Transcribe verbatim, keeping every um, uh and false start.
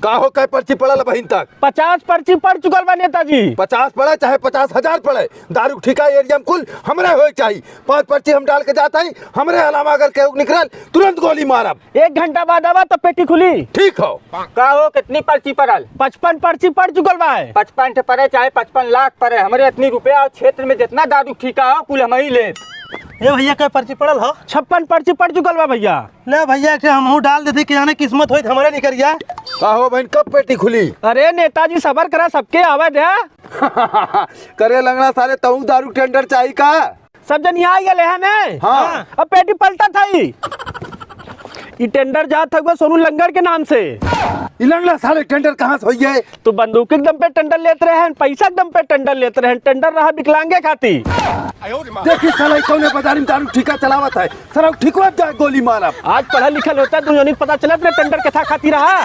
का हो, कै पर्ची पड़ल बहिन तक? पचास पर्ची पड़ चुकल बा नेताजी। पचास पड़े चाहे पचास हजार पड़े, दारू के ठेका एरिया में कुल हमरे होए चाही। पाँच पर्ची हम डाल के जात हई, हमरे अलावा अगर केहू निकरल, तुरंत गोली मारब। एक घंटा बाद आवा तो पेटी खुली। ठीक हो। का हो, कितनी पर्ची पड़ल? पचपन पर्ची पड़ चुकल बा। पचपन ठे पड़े चाहे पचपन लाख पड़े, हमरे इतनी रुपया और क्षेत्र में जितना दारू के ठेका हो, कुल हमही लेब। ए भैया, कै पर्ची पड़ल हो? छप्पन पर्ची पड़ चुकल बा भैया। ले भैया, एक ठे हमहू डाल देती, कि जाने किस्मत होई त हमरे निकरिया। का हो बहिन, कब पेटी खुली? अरे नेताजी, सबर करा, सबके आवे द्या। करे लंगड़ा सारे, तहू दारू टेंडर चाही का? सब जन यहाँ आ गए हैं ने? हाँ। अब पेटी पलटत हई। ई टेंडर जात हउए सोनू लंगड़ के नाम से। ई लंगड़ा साले टेंडर कहाँ से होइए? तू बंदूक के दम पे टेंडर लेत रहे हैं, पैसा के दम पे टेंडर लेत रहे हैं, टेंडर रहा विकलांगे खाती। देखी साला, ई कौने बाजारी में दारू ठेका चलावत है, साला ठेकवा जा गोली मारब। आज पढ़ल लिखल होता, दुनिया पता चलत ना टेंडर कथा खाती रहा।